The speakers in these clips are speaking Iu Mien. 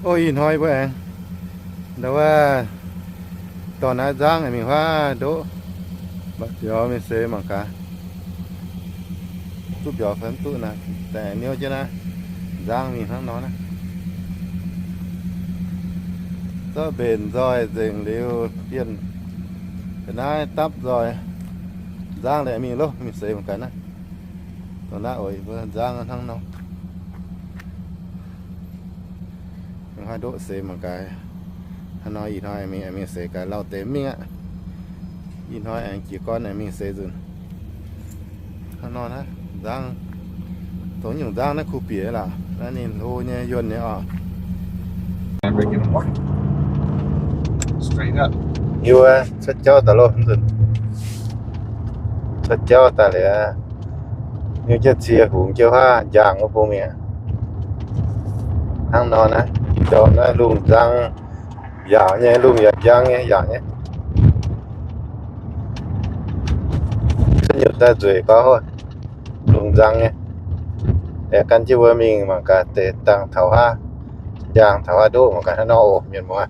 O, ih hnoi mbuo aengx ndau wuov dorh naaiv nzangv mingh huaav ndoqv, mbatc biaux mingh seix mangc gaax. Duqv biaux fai mv duqv naaic, daaih niouv jienv naaiv nzangv mingh hnangv nor naaiv. Zorqv mbenc nzoih nzengc liuz, bienh ga'naaiv dapv nzoih, nzangv liuz mingh loh, mingh seix mangc gaax naaiv. Dongh naaiv oix mbuo nzangv hnangv nor. Huaav ndoqv seix mangc gaax. Hnangv nor ih hnoi mingh, mingh seix gaax, lauh deix mingh aqv. Ih hnoi aengx jiez gorn aengx mingh seix nzunc. Hnangv nor naaiv nzangv, dongh nyungc nzangv naaiv kuh bieqc lorqc. Naaiv ninh hlo nyei, yuonh nyei oc. Hiuv cuotv jauv daaih loh, cuotv jauv daaih liuz, niuv jienv cie hungx jienv huaav njaangh wuov bung mi'aqv. Hnangv nor naaiv, dongh naaiv lungh nzang yaauc nyei, lungh yaac njang nyei, yaauc nyei. Cuotv nyutc daaih nzueic gorngv, lungh nzang nyei. Aengx gan jienv mbuo mingh mangc gaax deix dangh taux huaav, njaangh taux huaav ndoqv mangc gaax hnangv nor oc, mienh muoz.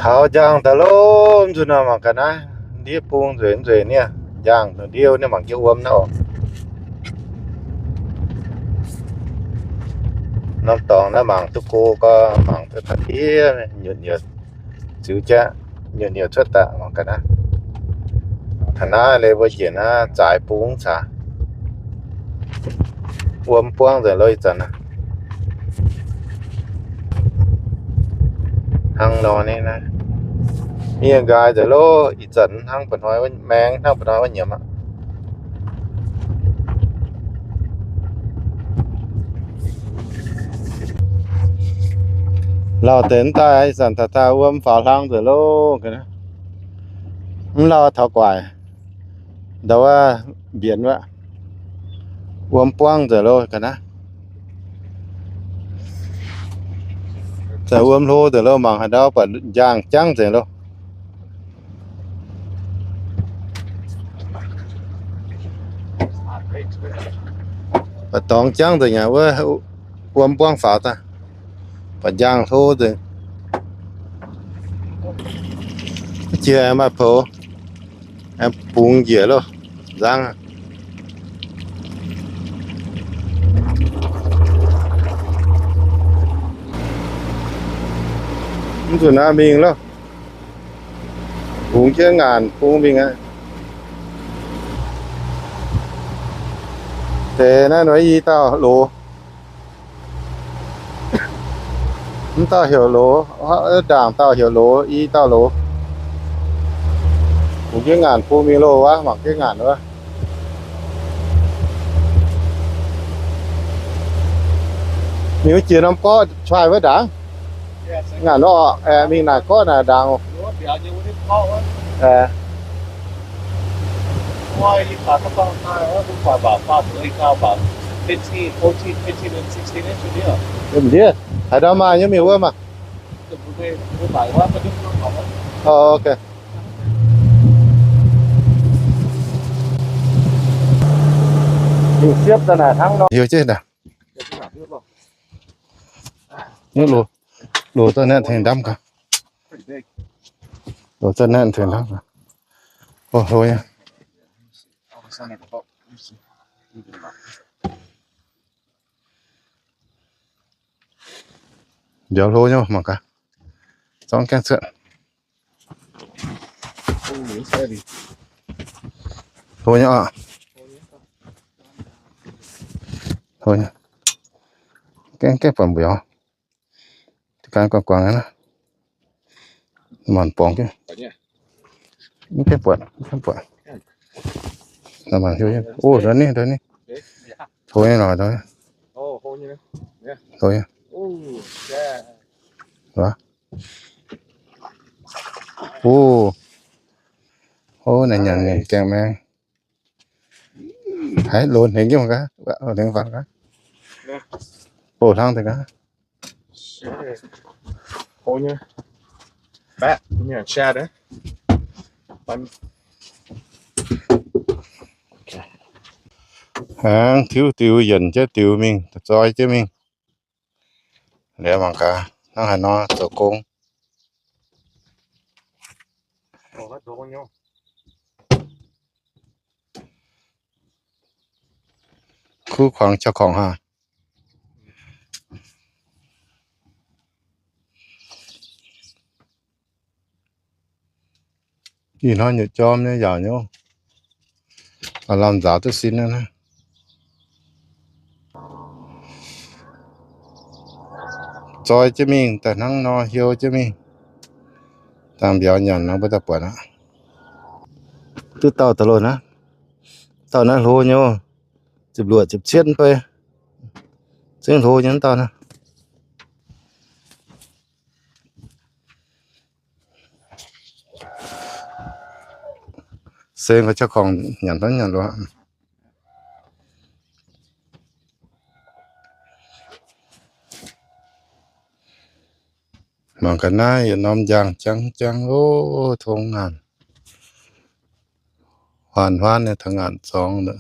Taux njaangh daaih loh, nzunc nor mangc gaax naaiv, ndiev bung nzueic nzueic niaa, njaangh ndiev niaa, mangc jienv wuom naaiv oc. Norm dorngx naaiv mangc duqv go gau, mangc duqv taux ndiev nyutc nyutc, ziux jaav nyutc nyutc cuotv daaih mangc gaax naaiv. Taux naaiv leiz mbuo njiec naaiv zaaix bung caux wuom buangv nzengc loh ih zanc naaiv. Hnangv nor naaiv, miev nqaai nzengc loh ih zanc, hnangv ba'hnoi wuov maengx, hnangv ba'hnoi wuov nyiemc aqv. Lauh deix mv daaih ih zanc taux daaih wuom faaux hlang nzengc loh. Mv lauh taux guaic, ndau wuov mbienx wuov, wuom buangv nzengc loh ga'naaiv. Zaaix wuom hlo nzengc loh, mangc haaix ndau buatc njaangh jangv nzengc loh. Buatc dorngx jangv nzengc aqv, wuov wuom buangv faaux daaih, buatc njaangh hlo nzengc. Jiex maaih poux, aengx bungx njiec loh, nzangv. Mv nzunc naaiv mingh loh, bungx jienv ngaanc bung mingh aqv. Deix naaiv nor i dauh loz. Mv dauh heuc loz, ndaangc dauh heuc loz, i dauh loz. Bungx jienv ngaanc bung mingh loh wuov, mangc jienv ngaanc wuov. Mingh wuov jiex norm gorqv, try wuov ndaangc. Ngaanc wuov orqc, aengx mingh naaic gorqv naaic ndaangc. Ndiev haaix ndau maaih nyei mingh wuov maah. O, ok. Mingh siepv daaih naaic hnangv nor. Heuc jienv naaic. Loz, loz daaih naaiv tengx ndamv gaax. Loz daaih naaiv tengx ndamv gaax. O, hlo nyei. Njoux hlo nyei mangc gaax. Zorngv gaengh cuotv. Hlo nyei oc. Hlo nyei. Gaengh gaengh buatc mbuoqc. Gan guangc guangc naaiv. Maanc borngz jienv. Mv gaengh buatc, mv gaengh buatc. Maanc hiuv jienv. O, ndau ni, ndau ni. Hlo nyei lorqc, ndau ni. Hlo nyei. Hlo nyei. O, hov naaiv nyanc nyanc gaengh maengx. Haiz loz hnengx jienv gaax, hnengx faaux gaax. O, hlang deix gaax. Hov nyei. Baeqv nyei, share deix. Hnangv tiuv diux yienc jienv diux mingh, zoi jienv mingh. Liuz mangc gaax hnangv haaix nor zoux gong. Kuv kuangx qaqv kuangx haah. Ih hnoi nyutc jorm nyei yaauc nyei, lamh nzaaux duqv sin naaiv. Zoi jienv mingh daaih hnangv nor, hieu jienv mingh. Dangh mbiauz nyanc nor mbuo daaih buatc aqv. Duqv dauh da'luoqc naaiv, dauh naaiv hlo nyei, ziepc luoqc ziepc cietv bei, zengv hlo nyei dauh naaiv. Seng ga'qorngv nyanc hnangv nyanc loz. Mangc ga'naaiv yietc norm njang jangv jangv, o, tong ngaanc, huaanh huaanh nyei tong ngaanc zorngx.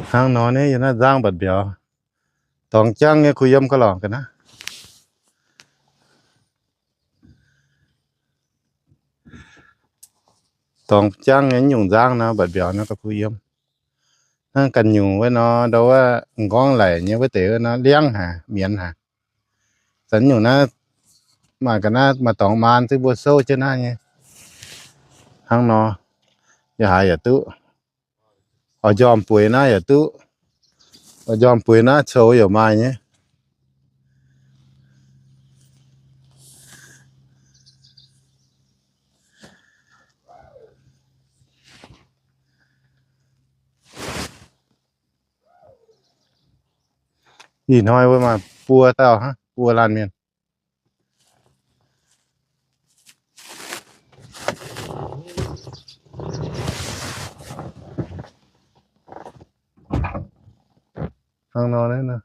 Hnangv nor nyei yiem naaiv nzangv mbatc mbiauz, dorngx jangv nyei kuh yiem ga'lorngc ga'naaiv. Dorngx jangv nyei nyungc nzangv nor mbatc mbiauz nor ga'kuh yiem. Hnangv ganh nyungc wuov nor, ndau wuov m'nqorngv laic nyei wuov deix wuov nor liangv haic, mienz haic. Zanc nyungc naaiv maaih ga'naaiv maaih dorngx maan zengv mbuo souv jienv naaiv nyei. Hnangv nor, yaac haaix yaac duqv. Oix njormh bueix naaiv yaac duqv. Oix njormh bueix naaiv coux yaac maaih nyei. Ih hnoi wuov maaih buo dauh hnangv, buo laanh mienh. Hnangv nor naaiv.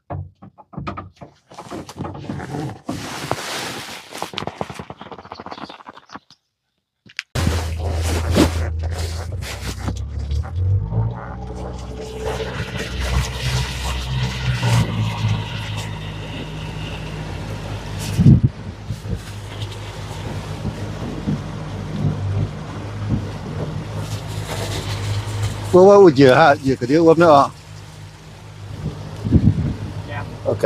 Wuov, wuov, wuov njiec haic, njiec ga'ndiev wuom naaiv oc. Ok.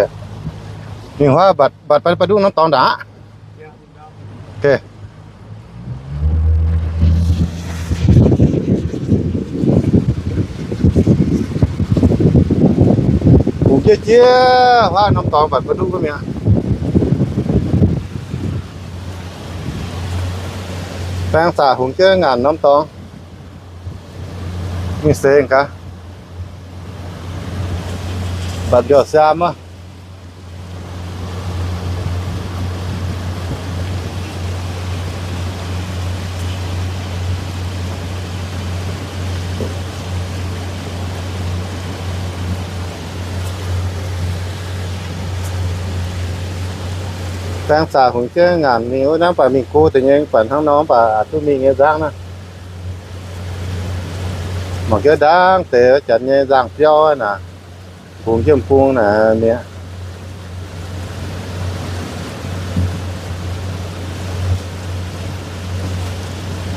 Mingh huaav mbatc, mbatc baac duqv norm dorngx ndaangc aqv. Ok. Hungx jieqv jieqv huaav norm dorngx mbatc baac duqv wuov mi'aqv. Baeng zaqc hungx jieqv ngaanc norm dorngx. Mingh seix gaax. Mbatc mbiauz siaam aqv. Baeng zaqc hungx jieqv ngaanc mingh wuov naaiv, baac mingh go deix nyei, baac hnangv nor baac aqc duqv mingh nyei nzangv naaiv. Mangc jienv ndaangc deix janx nyei nzangv-biauv naaic, bungx jienv bung naaic mi'aqv.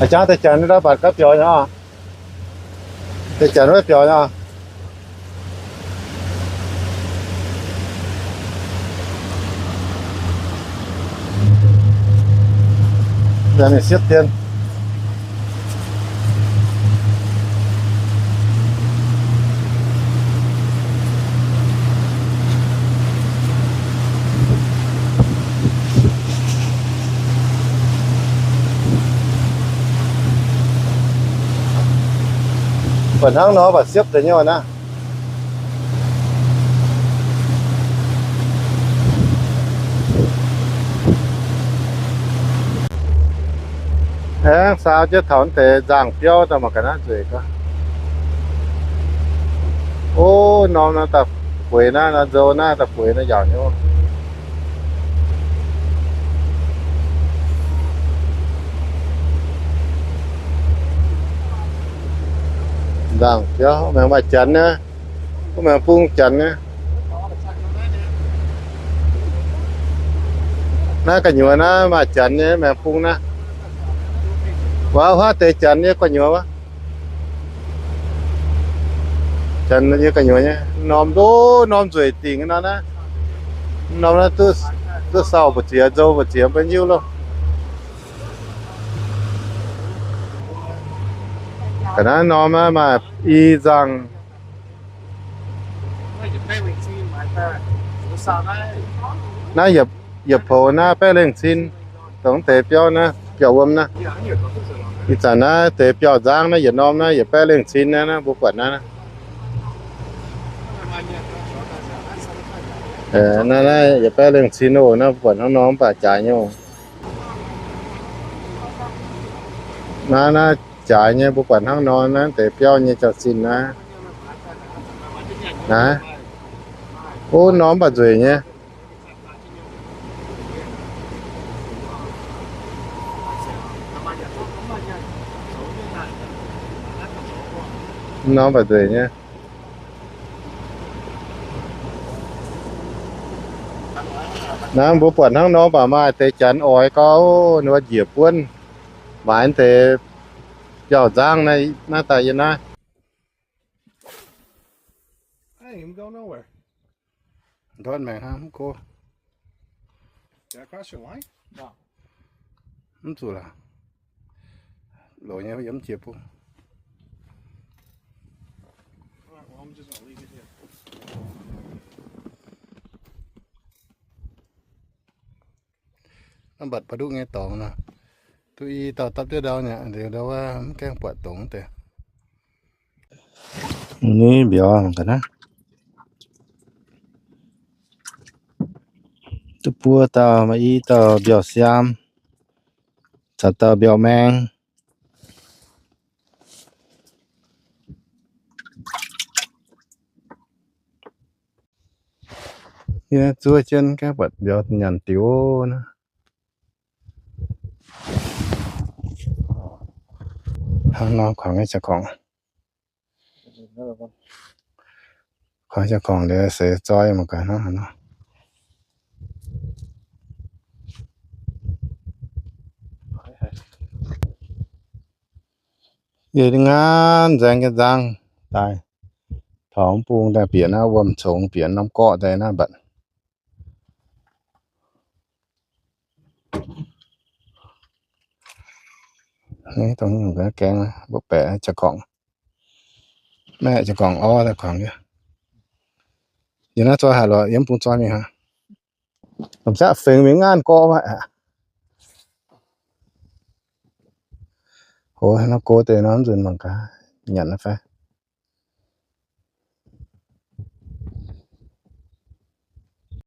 A'jangv deix janx ndau mbatc gaax biaux nyei oc. Deix janx wuov biaux nyei oc. Mingh siepv dien. Buatc hnangv nor baac siepv deix nyei naaiv. Aengx saau jienv taux deix nzangv-biauv daaih mangc ga'naaiv nzueic gaax. O, norm naaiv daaih bueix naaiv, naaiv nzou naaiv daaih bueix naaiv yaauc nyei. Nzangc biauv, maengx maaih janx nyei, wuov maengx bung janx nyei. Naaiv gu'nyuoz naaiv maaih janx nyei maengx bung naaiv. Wuov huaav deix janx nyei gu'nyuoz wuov. Janx nyei gu'nyuoz nyei, norm ndo, norm nzueic dingc nor naaiv. Norm naaiv duqv, duqv sauh mbu'ziex, nzou mbu'ziex mbuo hiuv loh. Ga'naaiv norm naaiv maaih i nzangc. Naaiv yietc, yietc poux naaiv baeqv lengh cin, dongh deix biauv naaiv, biauv wuom naaiv. Ih zanc naaiv deix biauv nzangv naaiv yietc norm naaiv yietc baeqv lengh cin naaiv, naaiv mbuo buatc naaiv. Naaiv, naaiv yietc baeqv lengh cin oc. Naaiv mbuo buatc hnangv nor mv baac jaaix nyei oc. Naaiv, naaiv jaaix nyei, mbuo buatc hnangv nor naaiv deix biauv nyei jauv-zinh naaiv. Naaiv, o, norm mv baac nzueic nyei. Norm mv baac nzueic nyei. Naaiv mbuo buatc hnangv nor mv baac maaih deix janx oix gau, ninh mbuo njiec buonv maaiz deix biauv nzangv naaiv, naaiv daaih yiem naaiv. Ndortv maengx hnangv mv go. Mv zuqc laac. Loz nyei yiem jiex bung. Mv baac ba'nduqv nyei dorngx nor, duqv i dauh dapv duqv ndau nyei, liuz ndau wuov mv gaengh buatc dongz deix. Ni mbiauz ga'naaiv, duqv buo dauh, maaih i dauh mbiauz siaam, caux dauh mbiauz maeng. Yie zuov jienv gaengh buatc mbiauz nyanc diuc naaiv. Hnangv nor kuangx nyei jaa-korngc. Kuangx jaa-korngc liuz seix zoi mangc gaax hnangv haaix nor. Yie ngaanv nzaeng jienv nzangv daaih, taux bung daaih bieqc naaiv wuom-congx, bieqc norm gorqv daaih naaiv mbatc. Dongh gaengh mbuo baeqc jaa-korngc. Maiv jaa-korngc orv daaih kuangx nyei. Yie naaiv zoi haic lorqc, yiem bung zoi mingh hnangv. Domh qaqv fengx mingh ngaanv gorqv maiv aqc. Hoz naaiv go deix nor, mv nzunc mangc gaax nyanc naaiv fai.